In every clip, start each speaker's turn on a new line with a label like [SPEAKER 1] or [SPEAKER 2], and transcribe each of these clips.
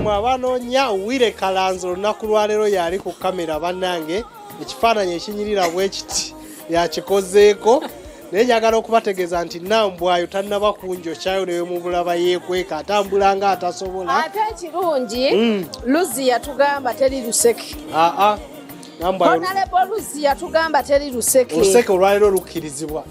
[SPEAKER 1] Mwe abanoonya Wire Kalanzi olunaku lwaleero yali ku kamera. Bannange, ekifaananyi ekinyirira bwe kiti yakikozeeko, naye njagala okubategeeza nti Nambwayo tannaba kunjokyayo, newe mubulaba yeekweka, atambula nga atasobola.
[SPEAKER 2] Ate ekirungi, Luzi yatugamba teri luseke.
[SPEAKER 1] Aa, Nambwayo.
[SPEAKER 2] Honorable Luzi yatugamba teri luseke.
[SPEAKER 1] Oluseke olwaleero lukkirizibwa.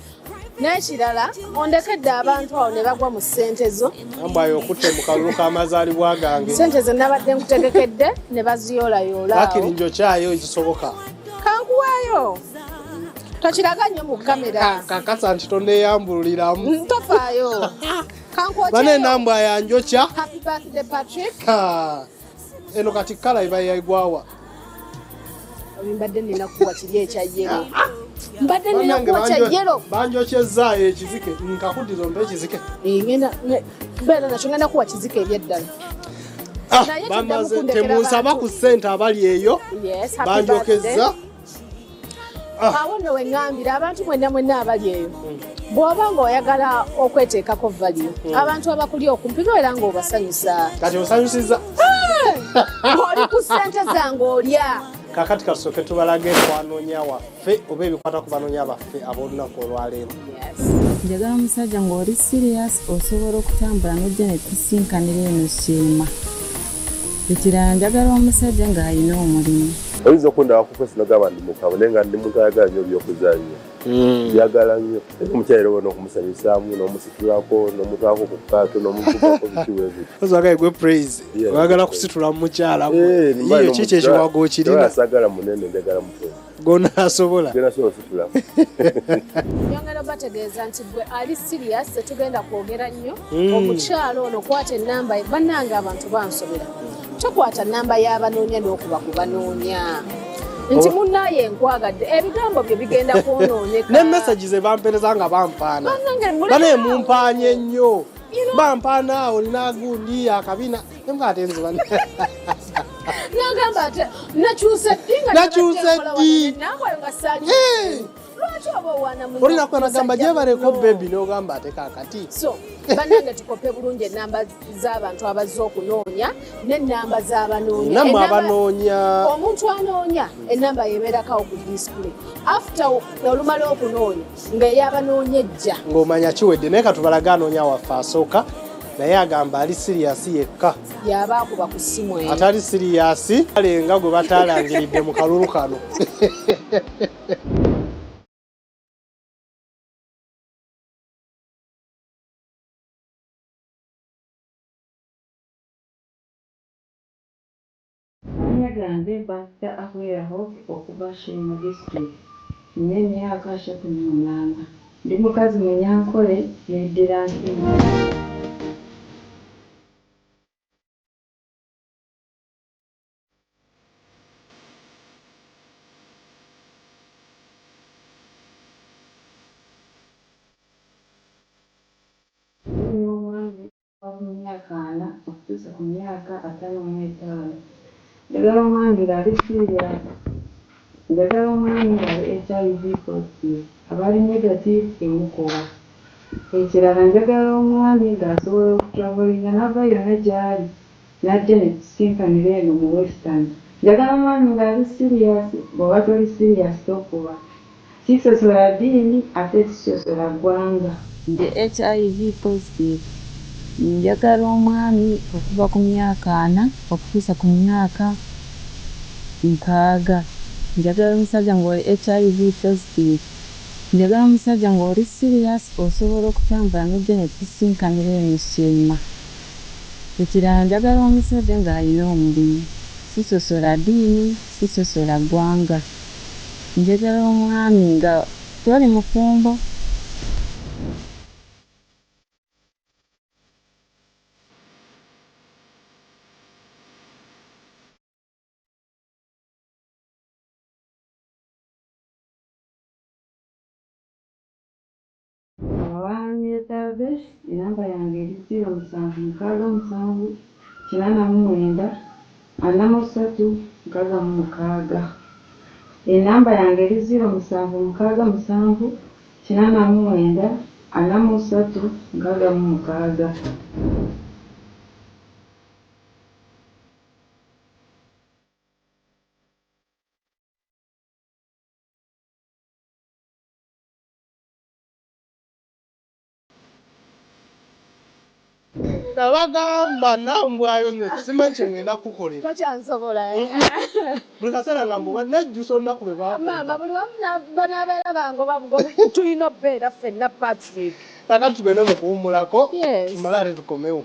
[SPEAKER 2] N'ekirala, ondekedde abantu awo ne bagwa mu ssente zo.
[SPEAKER 1] Nambwayo okutte mu kalulu k'amazaalibwa gange.
[SPEAKER 2] Ssente ze nabadde nkutegekedde ne baziyoolayoola
[SPEAKER 1] Lakiri
[SPEAKER 2] awo.
[SPEAKER 1] Njokyayo ekisoboka.
[SPEAKER 2] Kankuweeyo, tokiraga nnyo mu kamera.
[SPEAKER 1] Kakasa nti tonneeyambululiramu.
[SPEAKER 2] Tofaayo.
[SPEAKER 1] Bane.
[SPEAKER 2] Kankwokyeyo.
[SPEAKER 1] Nambwayo anjokya.
[SPEAKER 2] Happy birthday, Patrick.
[SPEAKER 1] Ha, eno kati kala eba yagwawa.
[SPEAKER 2] Mbadde nina kuwa kiri ekya yellow, mbadde nina
[SPEAKER 1] Bannange,
[SPEAKER 2] kuwa kya yellow.
[SPEAKER 1] Banjokyezaayo ekizike, nkakuddiza ompe ekizike.
[SPEAKER 2] Eh, ngenda beera nakyo, ngenda kuwa kizike ebyeddala.
[SPEAKER 1] Ah,
[SPEAKER 2] Naye tuddamu
[SPEAKER 1] bamaze
[SPEAKER 2] kundekera
[SPEAKER 1] temunsaba
[SPEAKER 2] abantu.
[SPEAKER 1] ku ssente abali eyo.
[SPEAKER 2] Yes, happy
[SPEAKER 1] Banjokezza.
[SPEAKER 2] birthday. Awo nno weŋŋambira abantu mwenna mwenna abali eyo, bw'oba ng'oyagala okweteekako value, abantu abakuli okumpi beera ng'obasanyusa.
[SPEAKER 1] Kati osanyusiza.
[SPEAKER 2] Oli ku ssente zange olya.
[SPEAKER 1] Kakati katusooke tubalage twanoonya waffe oba ebikwata ku banoonya baffe ab'olunaku olwaleero.
[SPEAKER 3] Njagala omusajja ng'oli serious, osobola okutambula n'ojja ne tusinkanira eno Sheema. Ekirala, njagala omusajja ng'alina omulimu.
[SPEAKER 4] Oyinza okundaba ku face nogamba ndi mukambwe, naye nga ndi muntu ayagala nnyo ebyokuzannya, njagala nnyo. Naye omukyala era olina okumusanyusaamu, n'omusitulako, n'omutwalako ku kaato, n'omuvugako, biki bwe bityo.
[SPEAKER 1] Ozagaye gwe Praise.
[SPEAKER 4] Yeah.
[SPEAKER 1] Oyagala kusitula mu mukyala.
[SPEAKER 4] Eh,
[SPEAKER 1] Yiyo kiki ekiwago okirina?
[SPEAKER 4] Sagala munene, njagala mutono.
[SPEAKER 1] Gonaasobola.
[SPEAKER 4] Genda sobola ositulamu.
[SPEAKER 2] Nyongera obategeeza nti gwe ali serious, tetugenda kwogera nnyo. Omukyalo ono kwata enamba ye. Bannange, abantu bansobera, tokwata namba y'abanoonya n'okuba ku banoonya nti munaaye nkwagadde, ebigambo byo bigenda kwonooneka.
[SPEAKER 1] Ne message ze bampereza nga bampaana.
[SPEAKER 2] Bannange, muleke
[SPEAKER 1] Bane
[SPEAKER 2] awo.
[SPEAKER 1] mumpaanye nnyo, bampaana awo, olina gundi akabina nemuga ate nze
[SPEAKER 2] Nagamba ate nakyuse ddi nga
[SPEAKER 1] Nakyuse ddi?
[SPEAKER 2] nambwayo nga saali.
[SPEAKER 1] Eh!
[SPEAKER 2] Lwaki oba owaana muno?
[SPEAKER 1] Olina kwanagamba
[SPEAKER 2] Musajja
[SPEAKER 1] gyebaleko.
[SPEAKER 2] muno.
[SPEAKER 1] Baby, n'ogamba ate kakati.
[SPEAKER 2] So bannange, tukope bulungi enamba z'abantu abazze okunoonya n'ennamba z'abanoonya.
[SPEAKER 1] Nammwe abanoonya.
[SPEAKER 2] Omuntu anoonya enamba yebeerakawo ku display. After olumala okunoonya, ng'eyabanoonya ejja.
[SPEAKER 1] Ng'omanya kiwedde. Naye katubalage anoonya waffe asooka, naye agamba ali serious yekka.
[SPEAKER 2] Yaba akuba ku ssimu eyo.
[SPEAKER 1] Atali serious alenga gwe bataalangiridde mu kalulu kano.
[SPEAKER 3] Amannya gange bampita Ahwera Hope okuva Sheema District. Nina emyaka 38. Ndi mukazi Munyankole, neddira Nkima. Nina omwami okuva ku myaka 40 okutuusa ku myaka 55. Njagala omwami ng'ali serious. Njagala omwami ng'ali HIV positive. Abali negative temukuba. Ekirala, njagala omwami ng'asobola okutravelinga n'ava yonna gy'ali n'ajja ne tusisinkanira eno mu Western. Njagala omwami ng'ali serious. Bw'oba toli serious tokuba. Sisosola ddiini ate sisosola ggwanga. Ndi HIV positive. Njagala omwami okuva ku myaka 40 okutuusa ku myaka 60. Njagala omusajja ng'oli HIV positive. Njagala omusajja ng'oli serious, osobola okutambula n'ojja ne tusisinkanira eno Sheema. Ekirala, njagala omusajja ng'alina omulimu. Sisosola ddiini, sisosola ggwanga. Njagala omwami nga toli mufumbo. Abanyeetaze, enamba yange eri 0767 89 43 66. Enamba yange eri 0767 89 43 66.
[SPEAKER 1] Nabagamba Nambwayo nze simanyi kye ngenda kukukolera.
[SPEAKER 2] Tokyansobola.
[SPEAKER 1] Buli kaseera nga mbuba nejjusa olunaku lwe
[SPEAKER 2] Maama,
[SPEAKER 1] bakuba.
[SPEAKER 2] buli wamu banaabeera bangoba bugobi, tulina okubeera ffenna, Patrick.
[SPEAKER 1] Kakati tugende mu kuwummulako.
[SPEAKER 2] Yes.
[SPEAKER 1] Tumale ate tukomewo.